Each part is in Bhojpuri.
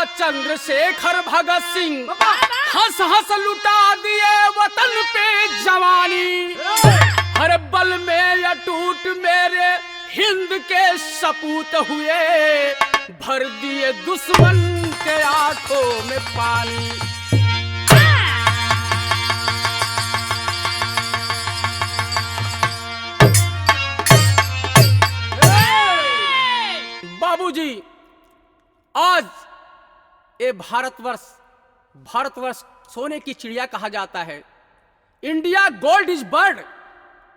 चंद्रशेखर भगत सिंह हंस हंस लुटा दिए वतन पे जवानी। हर बल में अटूट मेरे हिंद के सपूत हुए, भर दिए दुश्मन के आंखों में पानी। बाबूजी, आज ये भारतवर्ष, भारतवर्ष सोने की चिड़िया कहा जाता है। इंडिया गोल्ड is bird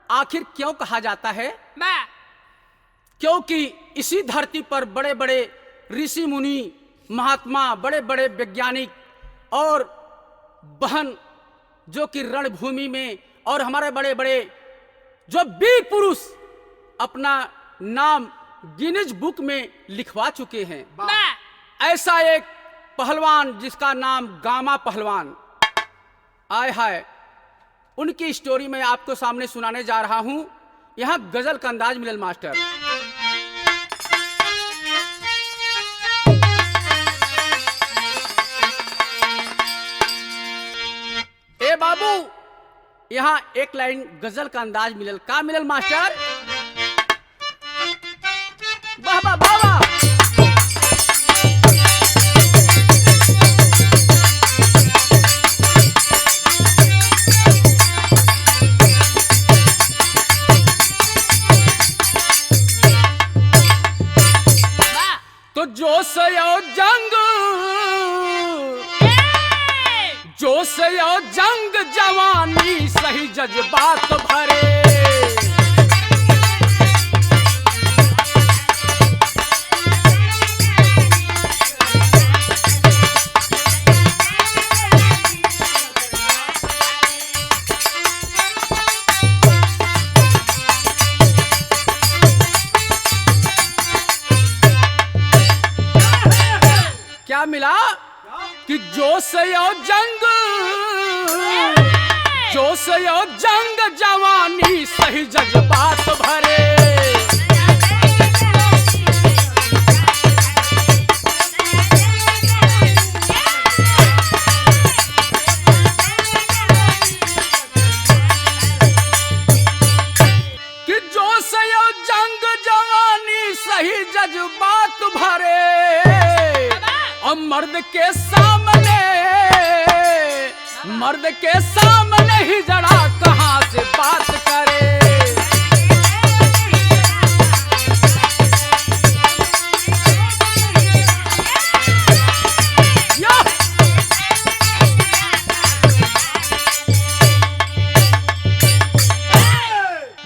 आखिर क्यों कहा जाता है? क्योंकि इसी धरती पर बड़े बड़े ऋषि मुनि महात्मा, बड़े बड़े वैज्ञानिक और बहन जो कि रणभूमि में, और हमारे बड़े बड़े जो वीर पुरुष अपना नाम गिनीज बुक में लिखवा चुके हैं। ऐसा एक पहलवान जिसका नाम गामा पहलवान, आय हाय, उनकी स्टोरी मैं आपको सामने सुनाने जा रहा हूं। यहां गजल का अंदाज मिलल मास्टर। ए बाबू, यहां एक लाइन गजल का अंदाज मिलल। का मिलल मास्टर? वाह वाह वाह वाह। तो जोश यो जंग, जोश यो जंग जवानी सही जज्बात भरे। क्या मिला कि जोश यो जंग, जोश यो जंग जवानी सही जज्बात भरे। कि जोश यो जंग जवानी सही जज्बात भरे, और मर्द के सामने, मर्द के सामने ही जरा कहां से बात करे।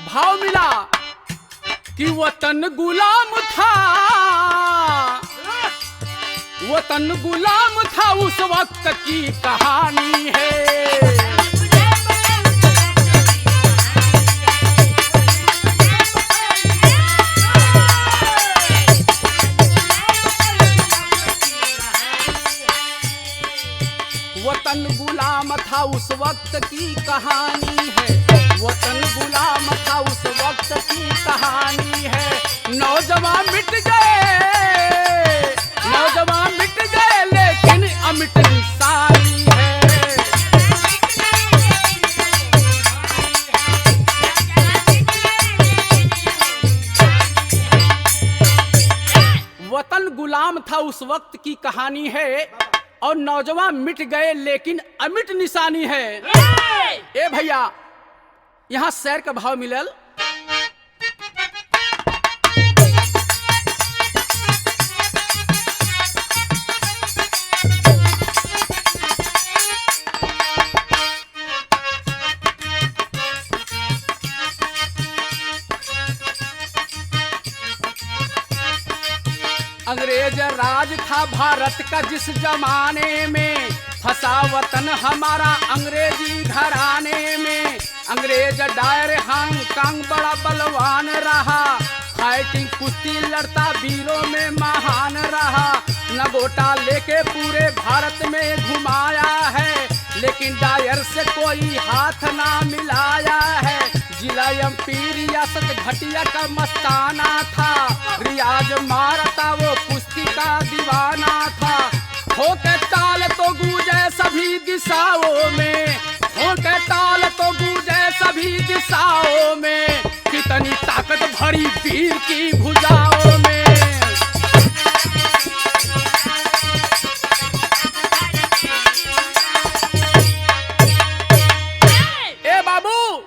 भाव मिला कि वतन गुलाम था, वतन गुलाम था उस वक्त की कहानी है। वतन गुलाम था उस वक्त की कहानी है, वतन गुलाम था उस वक्त की कहानी है। नौजवान मिट गए, नौजवान मिट गए लेकिन अमिट निशानी है। वतन गुलाम था उस वक्त की कहानी है, और नौजवान मिट गए लेकिन अमिट निशानी है। ए भैया, यहाँ शेर का भाव मिलल। अंग्रेज राज था भारत का जिस जमाने में, फंसा वतन हमारा अंग्रेजी घराने में। अंग्रेज डायर हांगकांग बड़ा बलवान रहा, फाइटिंग कुश्ती लड़ता वीरों में महान रहा। नगोटा लेके पूरे भारत में घुमाया है, लेकिन डायर से कोई हाथ ना मिलाया है। जिला एमपी रियासत घटिया का मस्ताना था, रियाज मारता वो कुश्ती का दीवाना था। दिशाओं में, होके ताल तो गूंजे सभी दिशाओं में, कितनी ताकत भरी वीर की भुजाओं में। ए बाबू,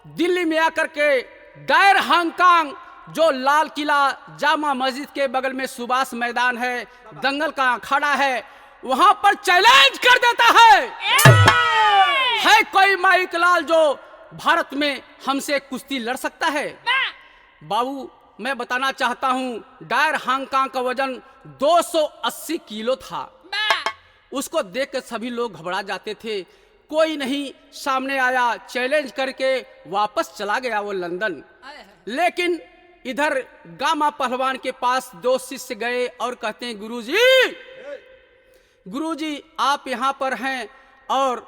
दिल्ली में आकर के डायर हांगकांग, जो लाल किला जामा मस्जिद के बगल में सुभाष मैदान है, दंगल का अखाड़ा है, वहां पर चैलेंज कर देता है, है कोई माइक लाल जो भारत में हमसे कुश्ती लड़ सकता है? बाबू मैं बताना चाहता हूं, डायर हांगकांग का वजन 280 किलो था। उसको देख कर सभी लोग घबरा जाते थे। कोई नहीं सामने आया, चैलेंज करके वापस चला गया वो लंदन। लेकिन इधर गामा पहलवान के पास दो शिष्य गए और कहते हैं, गुरुजी गुरुजी आप यहाँ पर हैं और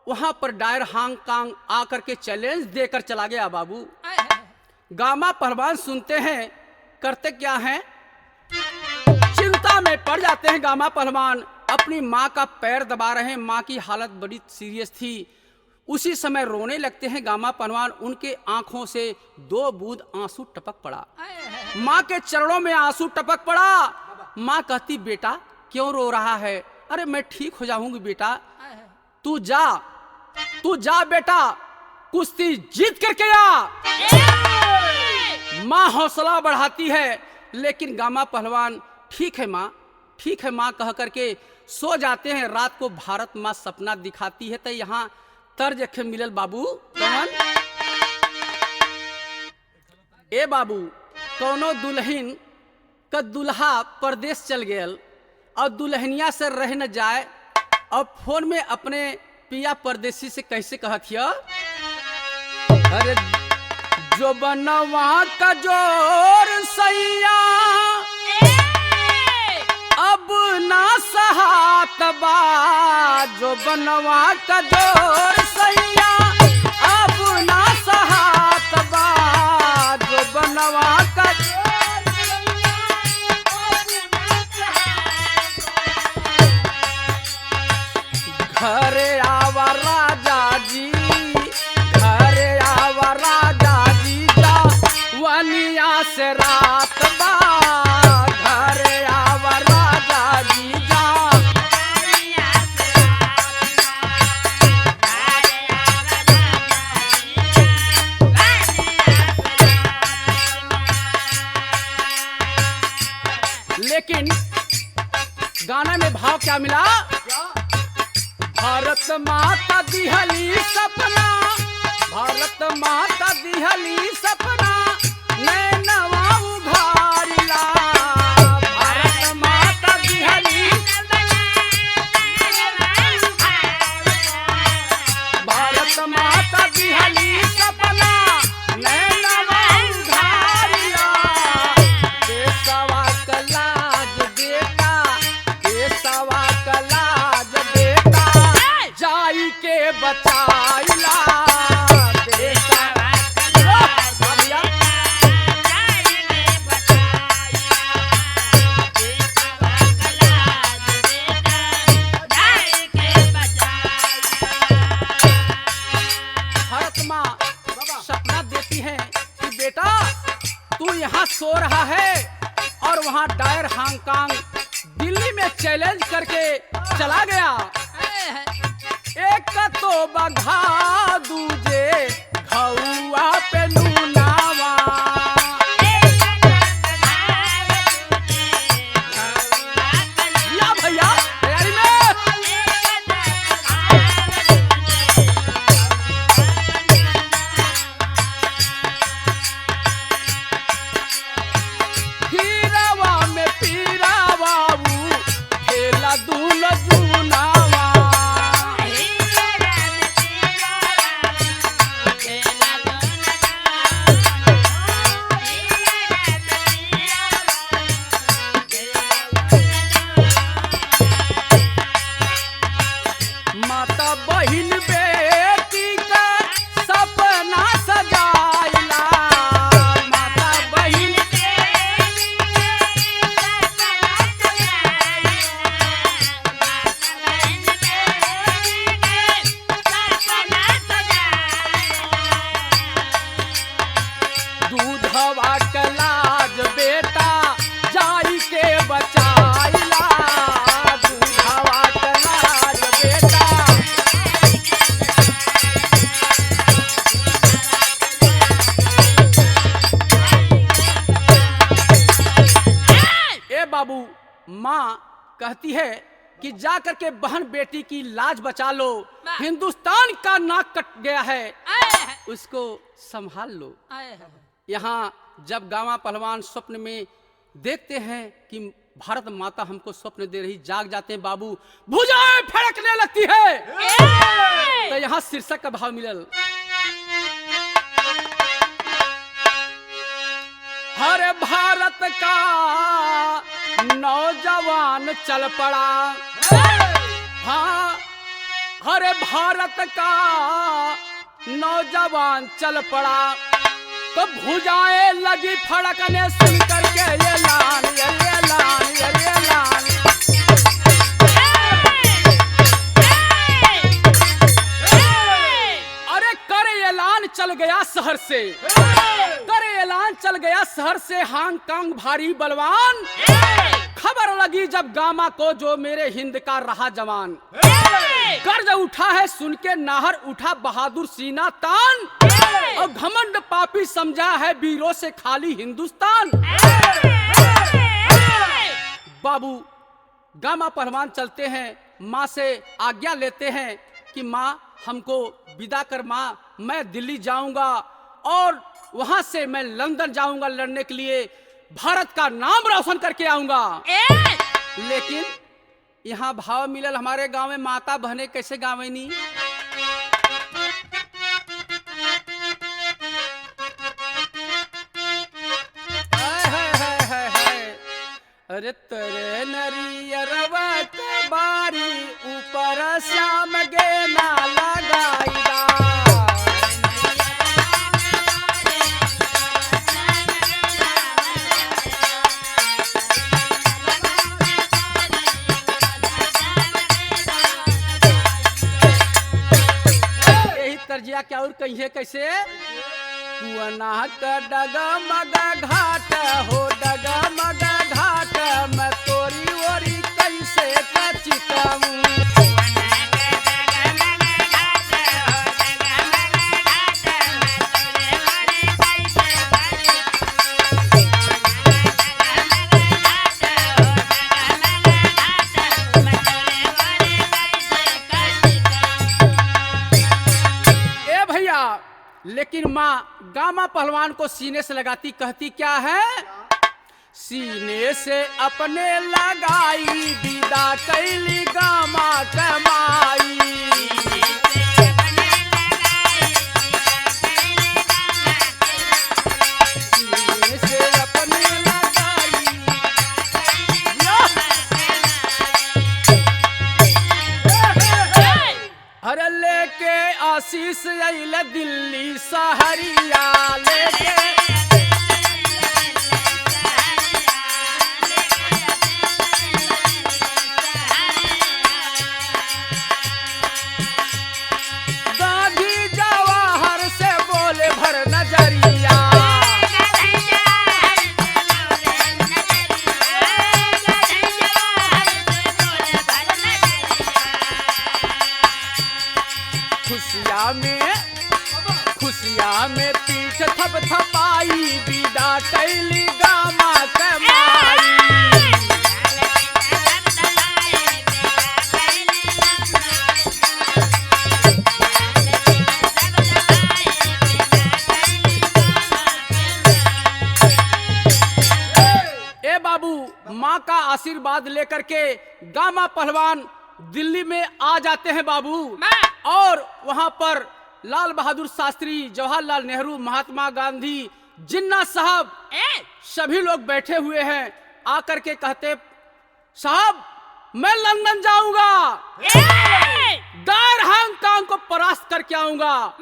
वहाँ पर डायर हांगकांग आकर के चैलेंज देकर चला गया। बाबू गामा पहलवान सुनते हैं, करते क्या हैं, चिंता में पड़ जाते हैं। गामा पहलवान अपनी माँ का पैर दबा रहे हैं, माँ की हालत बड़ी सीरियस थी। उसी समय रोने लगते हैं गामा पहलवान, उनके आंखों से दो बूंद आंसू टपक पड़ा, माँ के चरणों में आंसू टपक पड़ा। माँ कहती, बेटा क्यों रो रहा है? अरे मैं ठीक हो जाऊंगी बेटा, तू जा, तू जा बेटा, कुश्ती जीत करके आ। माँ हौसला बढ़ाती है, लेकिन गामा पहलवान ठीक है माँ, ठीक है माँ कह करके सो जाते हैं। रात को भारत माँ सपना दिखाती है। तो यहाँ तर्ज मिलल बाबू कौन? ए बाबू, कौनो दुल्हन का दुल्हा परदेश चल गयल और दुल्हनिया से रह न जाए और फोन में अपने पिया परदेसी से कैसे कहत हिय? अरे जो बनवा का जोर सैया अब ना सहात बा, जो बनवा का जोर सैया अब ना सहात बा, जो बनवा का घरे आवा राजा जी, घरे आवा राजा जी, जा वनिया से रात बा, घरे आवा राजा जी जा। लेकिन गाना में भाव क्या मिला? भारत माता दिहली सपना, भारत माता दिहली सपना, नैनवा उघारिला, भारत माता दिहली, भारत माता दिहली सपना, नैनवा उघारिला, देशवा का लाज बेटा, देशवा का लाज बेटा, जाई के बचाइला, देशवा भैया। भारत माँ सपना देती है कि बेटा तू यहाँ सो रहा है और वहाँ डायर हांगकांग दिल्ली में चैलेंज करके चला गया। एक तो बघा दूजे घउआ पे नूनावा, या भैया तैयारी में। हीरावा में पीरावा ऊ खेला दूल जूनावा, Hey! बचाइला दूधावा के लाज बेटा। ए बाबू, माँ कहती है कि जा करके बहन बेटी की लाज बचा लो, हिंदुस्तान का नाक कट गया है, उसको संभाल लो। यहाँ जब गामा पहलवान स्वप्न में देखते हैं कि भारत माता हमको स्वप्न दे रही, जाग जाते हैं बाबू, भुजाएं फड़कने लगती है। तो यहाँ शीर्षक का भाव मिलल, हर भारत का नौजवान चल पड़ा, हाँ हर भारत का नौजवान चल पड़ा, तो भुजाएं लगी फड़कने सुन करके ये लान ये लान ये लान। अरे कर ऐलान चल गया शहर से, कर ऐलान चल गया शहर से, हांगकांग भारी बलवान। खबर लगी जब गामा को जो मेरे हिंद का रहा जवान। कर्ज उठा है सुन के नाहर उठा बहादुर सीना तान, और घमंड पापी समझा है वीरों से खाली हिंदुस्तान। बाबू गामा पहलवान चलते हैं, माँ से आज्ञा लेते हैं कि माँ हमको विदा कर, माँ मैं दिल्ली जाऊंगा और वहाँ से मैं लंदन जाऊंगा लड़ने के लिए, भारत का नाम रोशन करके आऊंगा। लेकिन यहाँ भाव मिलल हमारे गांव में माता बहने कैसे गावेनी। अरे तेरे नरियरवा के बारी ऊपर श्याम गेना लगाईदा। यही तर्जिया क्या और कहिए कैसे, कुअना का डगमग घाट हो डगमग घाट मैं तोरी ओरी कैसे कचिताऊं। ए भैया, लेकिन माँ गामा पहलवान को सीने से लगाती, कहती क्या है, सीने से अपने लगाई विदा कैली गामा कमाई। सीने से अपने लगाई अरे लेके आशीष अइल दिल्ली सहरिया लेके। गांधी जवाहर से बोले भर नजरिया। खुशिया में पीठ थप थपाई विदा कैली गामा कमाई। ए बाबू, माँ का आशीर्वाद लेकर के गामा पहलवान दिल्ली में आ जाते हैं बाबू, और वहाँ पर लाल बहादुर शास्त्री, जवाहरलाल नेहरू, महात्मा गांधी, जिन्ना साहब सभी लोग बैठे हुए हैं। आकर के कहते, साहब मैं लंदन जाऊंगा, गैर हांगकांग को परास्त करके आऊंगा,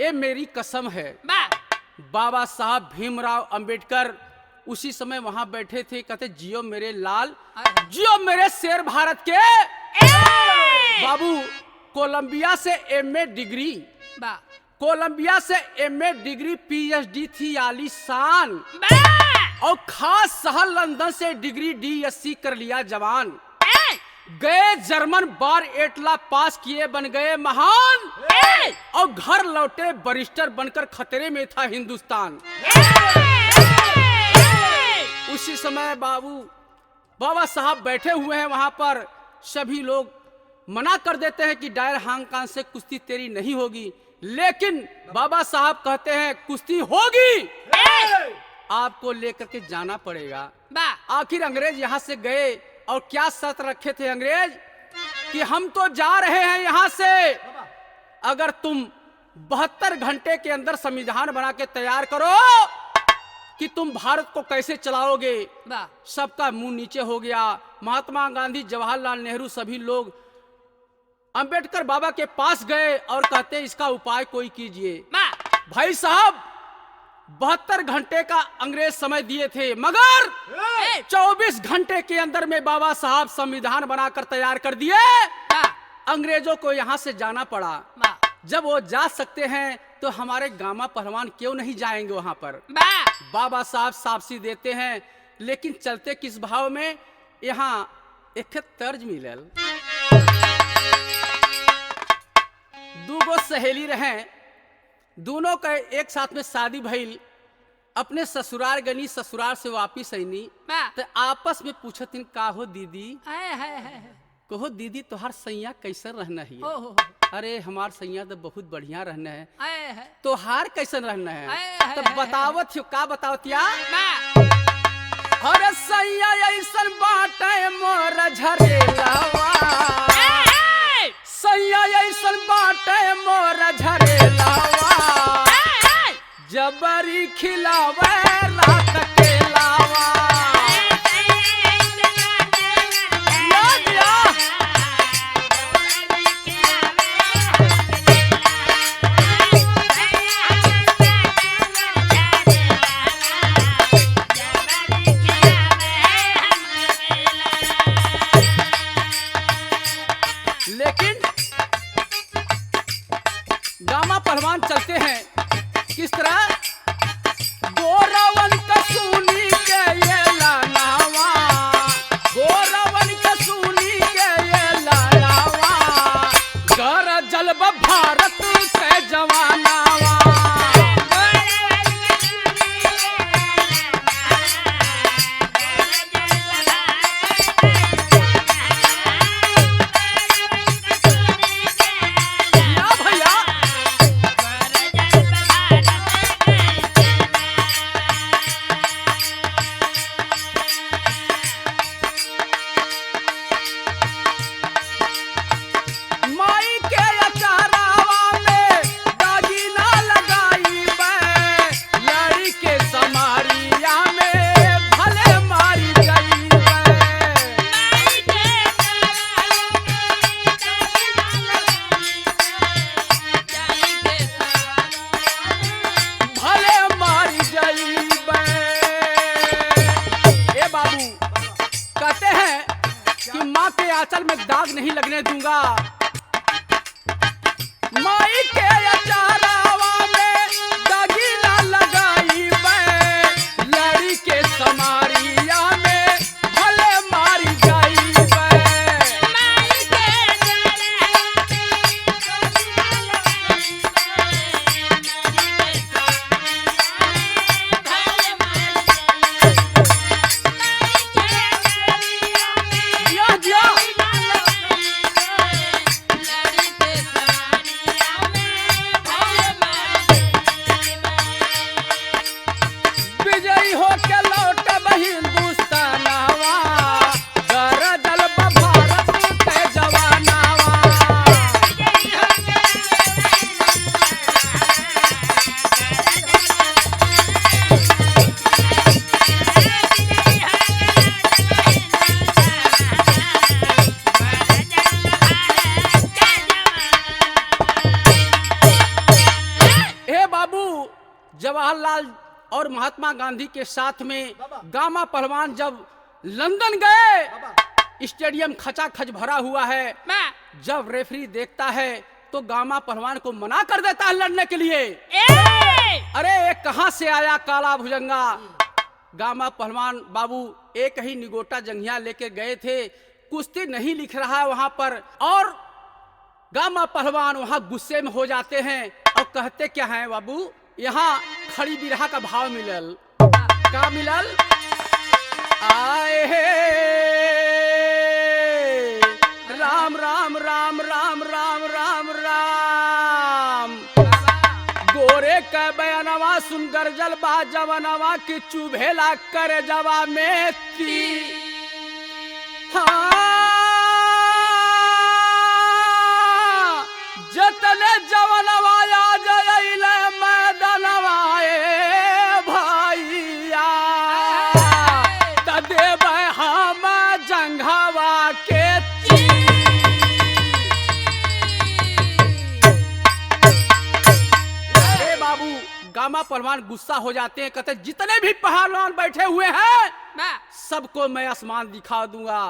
ये मेरी कसम है। बाबा साहब भीमराव अंबेडकर उसी समय वहां बैठे थे, कहते जियो मेरे लाल, जियो मेरे शेर भारत के। बाबू कोलंबिया से एमए डिग्री, कोलंबिया से एमए डिग्री, पीएचडी थी आलीशान। और खास शहर लंदन से डिग्री डीएससी कर लिया जवान। गए जर्मन बार एटला पास किए बन गए महान। और घर लौटे बरिस्टर बनकर खतरे में था हिंदुस्तान। उसी समय बाबू बाबा साहब बैठे हुए हैं वहां पर। सभी लोग मना कर देते हैं कि डायर हांगकांग से कुश्ती तेरी नहीं होगी, लेकिन बाबा साहब कहते हैं कुश्ती होगी, आपको लेकर के जाना पड़ेगा। आखिर अंग्रेज यहाँ से गए और क्या शर्त रखे थे अंग्रेज कि हम तो जा रहे हैं यहाँ से, अगर तुम 72 घंटे के अंदर संविधान बना के तैयार करो कि तुम भारत को कैसे चलाओगे। सबका मुंह नीचे हो गया। महात्मा गांधी, जवाहरलाल नेहरू सभी लोग अंबेडकर बाबा के पास गए और कहते इसका उपाय कोई कीजिए। भाई साहब 72 घंटे का अंग्रेज समय दिए थे, मगर 24 घंटे के अंदर में बाबा साहब संविधान बनाकर तैयार कर दिए। अंग्रेजों को यहाँ से जाना पड़ा। जब वो जा सकते हैं तो हमारे गामा पहलवान क्यों नहीं जाएंगे वहां पर। बाबा साहब साफसी देते हैं, लेकिन चलते किस भाव में। यहाँ एक तर्ज मिलल, दूगो सहेली रहे, दोनों का एक साथ में शादी भइल। अपने ससुराल गनी, ससुराल से वापिस आईनी तो आपस में पूछतिन का हो दीदी, कहो दीदी तोहार सैया कैसन रहना है। अरे हमार सैया तो बहुत बढ़िया रहना है, तोहार कैसन रहना है। तो बतावत हो का बतावतिया, अरे सैया ऐसन बाटे मोर झरेलावा, सैया ऐसन बाटे मोर झरेलावा, जबरी खिलावे रात के लावा। लेकिन गामा पहलवान चलते हैं किस तरह। गोरवन कसूनी के ये लालावा, गोरवन कसूनी के ये लालावा, गर जलब भारत के जवानावा। आंचल में दाग नहीं लगने दूंगा। माई के अचारावा में दागीना लगाई मैं, लड़ी के समारिया में भले मारी जाई मैं। विजयी होके लौटब हिंदुस्तानवा, गरजल भारत के जवानावा। हे बाबू, जवाहरलाल और महात्मा गांधी के साथ में गामा पहलवान जब लंदन गए, स्टेडियम खचाखच भरा हुआ है। जब रेफरी देखता है तो गामा पहलवान को मना कर देता है लड़ने के लिए। अरे ये कहां से आया काला भुजंगा, गामा पहलवान बाबू एक ही निगोटा जंघिया लेके गए थे, कुश्ती नहीं लिख रहा है वहां पर। और गामा पहलवान वहां गुस्से में हो जाते हैं और कहते क्या हैं बाबू, यहाँ खड़ी बिरहा का भाव मिलल, का मिलल? आए हे राम राम राम राम राम राम राम, गोरे का बयानवा सुन गरजल बा जवनवा की चुभेला कर जवा में ती। हाँ, जतने जवनवा आ जाइले मैदानवा ए भैया, त देबै हम जंघवा के ती। अरे बाबू, गामा पहलवान गुस्सा हो जाते हैं, कहते जितने भी पहलवान बैठे हुए हैं सबको मैं आसमान दिखा दूंगा।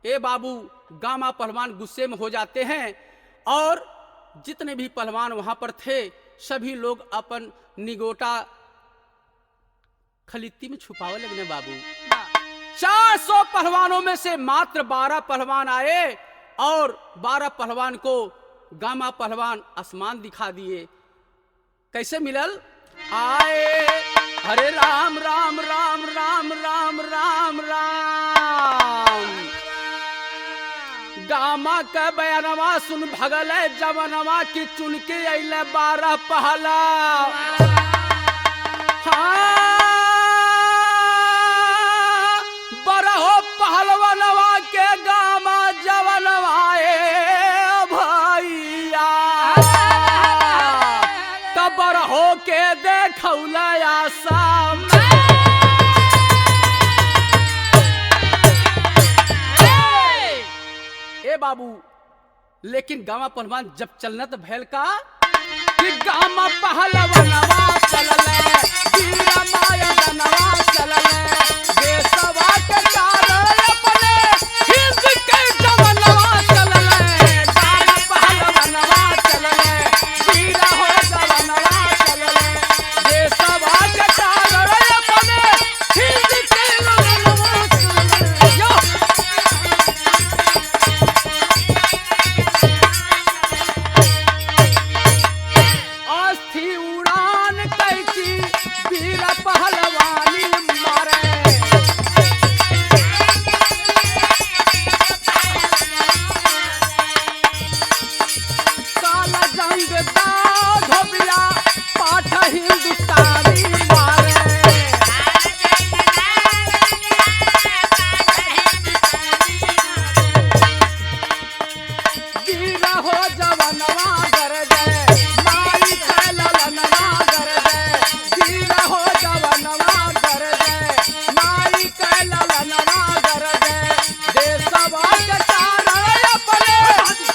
ए बाबू, गामा पहलवान गुस्से में हो जाते हैं और जितने भी पहलवान वहां पर थे सभी लोग अपन निगोटा खलित्ती में छुपावे लगने बाबू। 400 पहलवानों में से मात्र 12 पहलवान आए और 12 पहलवान को गामा पहलवान आसमान दिखा दिए। कैसे मिलल? आए हरे राम राम राम राम राम राम राम, गामा के बयानवा सुन भगल जवनवा की चुन के अइले 12 पहला। हाँ, बरहो पहलवनवा के गामा जवनवा ए भैया, तबर हो के देखौला आसाम। ए बाबू, लेकिन गामा पहलवान जब चलना तो भैल का कि गामा पहलवनवा चलले, वीरा माया दनवा चलले, देशवा के कारण अपने हिंद के जवनवा चलले, गामा पहलवनवा चलले, वीरा हो जवनवा चलले, देशवा के कारण अपने हिंद के जवनवा चलले। यो अस्थि उड़ान कैची वीर पहलवानी मारे, काला जंग दा धोबिया पाठ हिंदुस्तानी मारे। वीर हो जवनवा गरजे, माई के ललनवा गरजे, वीर हो जवनवा गरजे, माई के ललनवा गरजे, देशवा के कारण अपने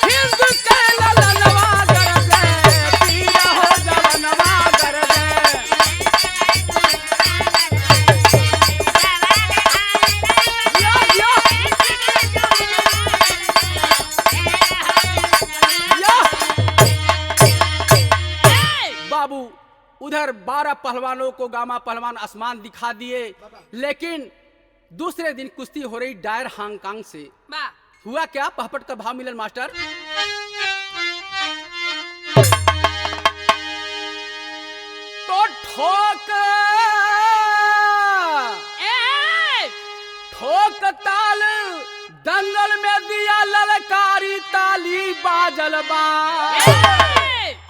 हिंद के ललनवा गरजे, वीर हो जवनवा गरजे। या या या बाबू, उधर 12 पहलवानों को गामा पहलवान आसमान दिखा दिए, लेकिन दूसरे दिन कुश्ती हो रही डायर हांगकांग से। हुआ क्या? पहपट का भाव मिलन मास्टर। तो ठोक ठोक ताल दंगल में दिया ललकारी ताली बाजल बा,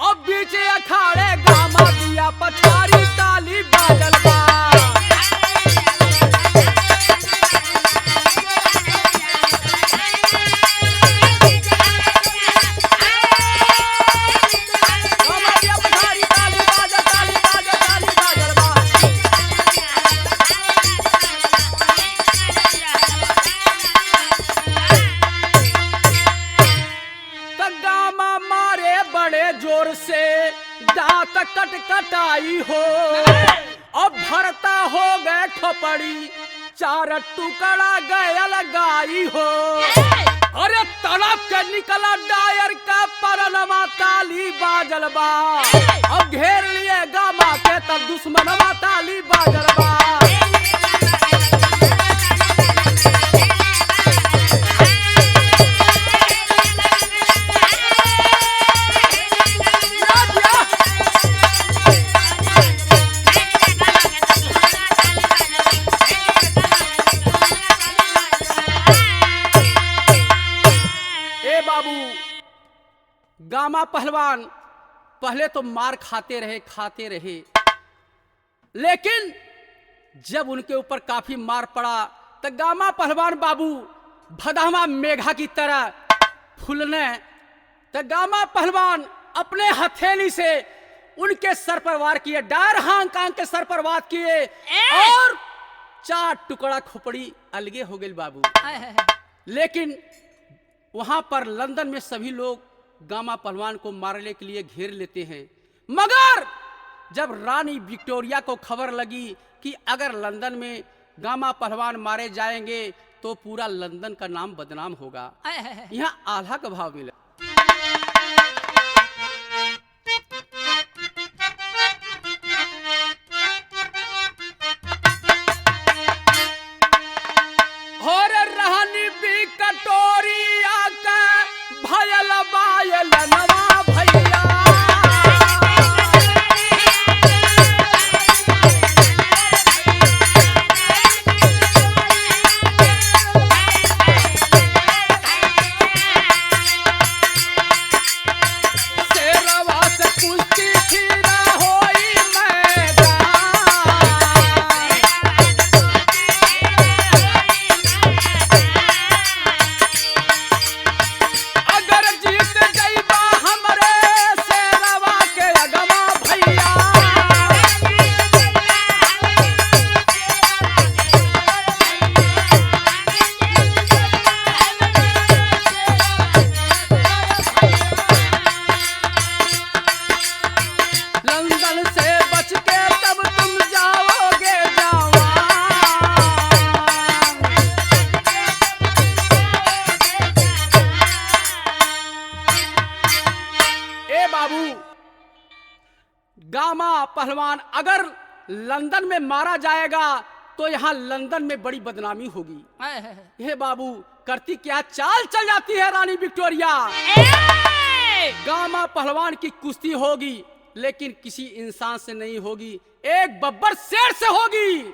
अब बीच अखाड़े गामा दिया पछाड़ी ताली बाजल बा। गामा दिया पछाड़ी ताली बाजल, ताली बाजल, ताली बाजल बा। त गामा मारे बड़े जोर से दांत कट कटाई हो, अब भरता हो गए खोपड़ी चार टुकड़ा गया लगाई हो। अरे तड़प के निकला डायर का परनमा ताली बाजल बा, अब घेर लिए गामा के तब दुश्मनवा ताली बाजल बा। गामा पहलवान पहले तो मार खाते रहे खाते रहे, लेकिन जब उनके ऊपर काफी मार पड़ा तो गामा पहलवान बाबू भदामा मेघा की तरह फूलने, तो गामा पहलवान अपने हथेली से उनके सर पर वार किए, डार हांगकांग के सर पर वार किए और चार टुकड़ा खोपड़ी अलगे हो गई बाबू। लेकिन वहां पर लंदन में सभी लोग गामा पहलवान को मारने के लिए घेर लेते हैं, मगर जब रानी विक्टोरिया को खबर लगी कि अगर लंदन में गामा पहलवान मारे जाएंगे तो पूरा लंदन का नाम बदनाम होगा, यहाँ आल्हा का भाव मिला। और रहनी भी कटोरिया का भयल बायल नवा भैया, शेरवा से कुश्ती फिरा होई मैदान। अगर जीत जइबा हमरे शेरवा के अगवा भैया, लंदन से बच के तब तुम जाओगे जवान। ए बाबू, गामा पहलवान अगर लंदन में मारा जाएगा तो यहाँ लंदन में बड़ी बदनामी होगी। हे बाबू, करती क्या चाल चल जाती है रानी विक्टोरिया। गामा पहलवान की कुश्ती होगी, लेकिन किसी इंसान से नहीं होगी, एक बब्बर शेर से होगी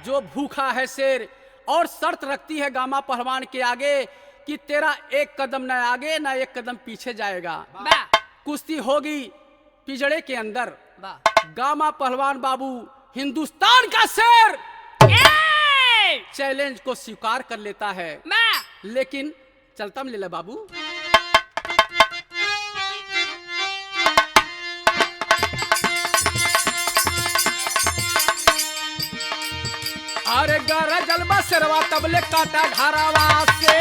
जो भूखा है शेर। और शर्त रखती है गामा पहलवान के आगे कि तेरा एक कदम न आगे ना एक कदम पीछे जाएगा। कुश्ती होगी पिंजड़े के अंदर। गामा पहलवान बाबू हिंदुस्तान का शेर चैलेंज को स्वीकार कर लेता है, लेकिन चलता ले ले बाबू। अरे गरा जलवा सरवा तबले काटा घरवा से,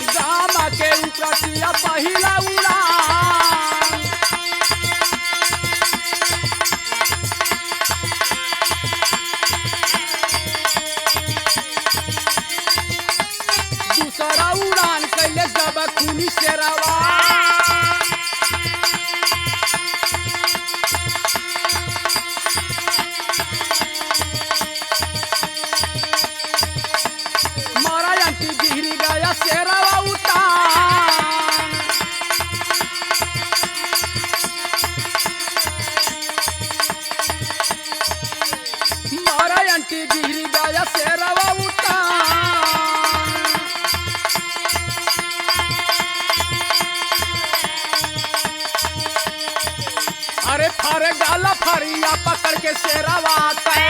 गामा के ऊपर किया पहिला उड़ान। दूसरा उड़ान कैले जब खूनी शेरवा, मारा अंटी गिर गया शेरवा उतान। मारा अंटी गिर गया शेरवा उतान। अरे फर गाला फरिया पकड़ के शेरवा के,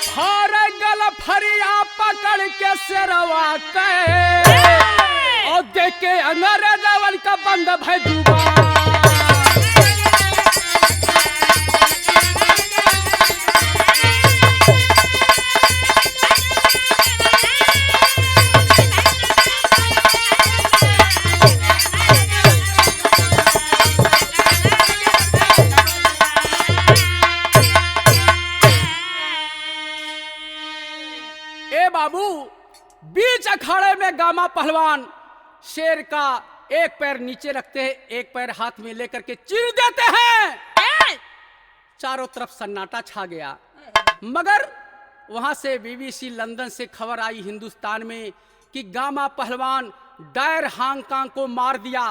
फर गला फरिया पकड़ के शेरवा के, और देख के अंग्रेजवन का बंद भय दुबा। ए बाबू, बीच अखाड़े में गामा पहलवान शेर का एक पैर नीचे रखते हैं, एक पैर हाथ में लेकर के चीर देते हैं। चारों तरफ सन्नाटा छा गया, मगर वहां से बीबीसी लंदन से खबर आई हिंदुस्तान में कि गामा पहलवान डायर हांगकांग को मार दिया।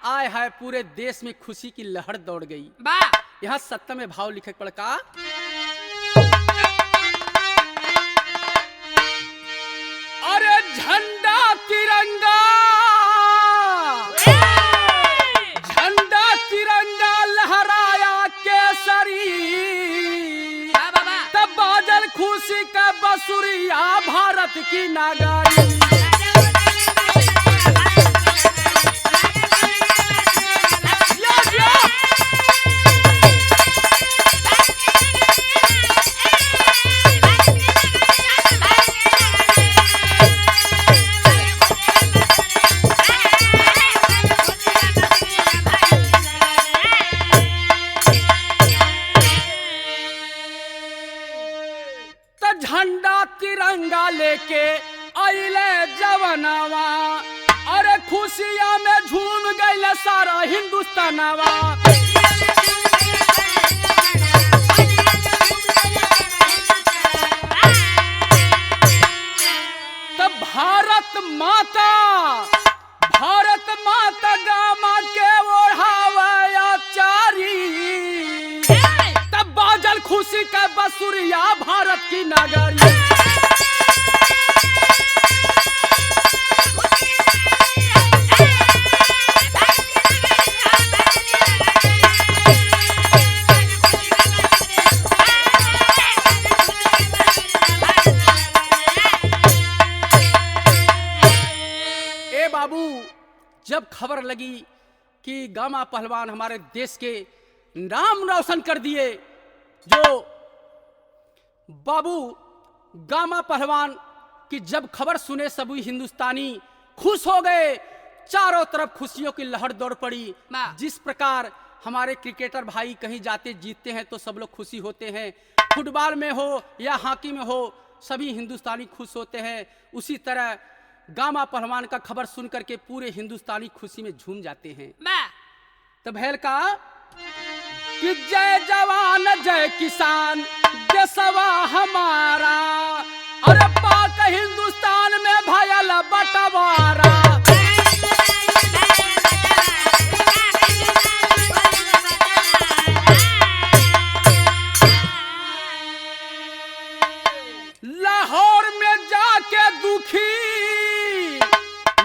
आय हाय, पूरे देश में खुशी की लहर दौड़ गई। यहाँ सत्य में भाव लिखे पड़का। अरे झंडा तिरंगा, झंडा तिरंगा लहराया केसरी, तब बादल खुशी का बसुरिया भारत की नागरी। झंडा तिरंगा लेके आइले जवनवा, अरे खुशिया में झूम गइले सारा हिंदुस्तानवा। तब भारत माता, भारत माता गामा के ओढ़ावा चारी, तब बाजल खुशी का बसुरिया भारत की नगरी। ए बाबू, जब खबर लगी कि गामा पहलवान हमारे देश के नाम रोशन कर दिए, जो बाबू गामा पहलवान की जब खबर सुने सभी हिंदुस्तानी खुश हो गए। चारों तरफ खुशियों की लहर दौड़ पड़ी। जिस प्रकार हमारे क्रिकेटर भाई कहीं जाते जीतते हैं तो सब लोग खुशी होते हैं, फुटबॉल में हो या हॉकी में हो सभी हिंदुस्तानी खुश होते हैं, उसी तरह गामा पहलवान का खबर सुन करके पूरे हिंदुस्तानी खुशी में झूम जाते हैं। तो भैल का कि जय जवान जय किसान देशवा हमारा, अरे पाक हिंदुस्तान में भयल बंटवारा। लाहौर में जाके दुखी,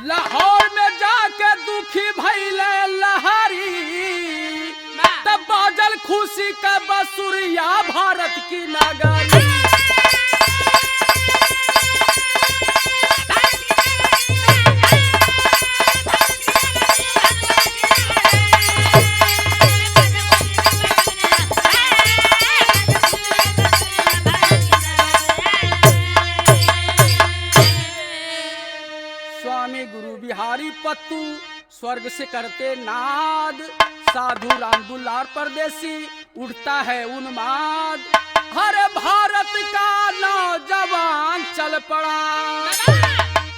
लाहौर में जाके दुखी भइले लहरी, तब बाजल खुशी का बसुरिया भारत की नगरी। स्वामी गुरु बिहारी पत्तू स्वर्ग से करते नाद, साधु राम दुलार परदेसी उठता है उन्माद। हर भारत का नौजवान चल पड़ा,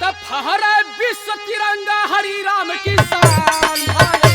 तब फहरे विश्व तिरंगा हरि राम की शान।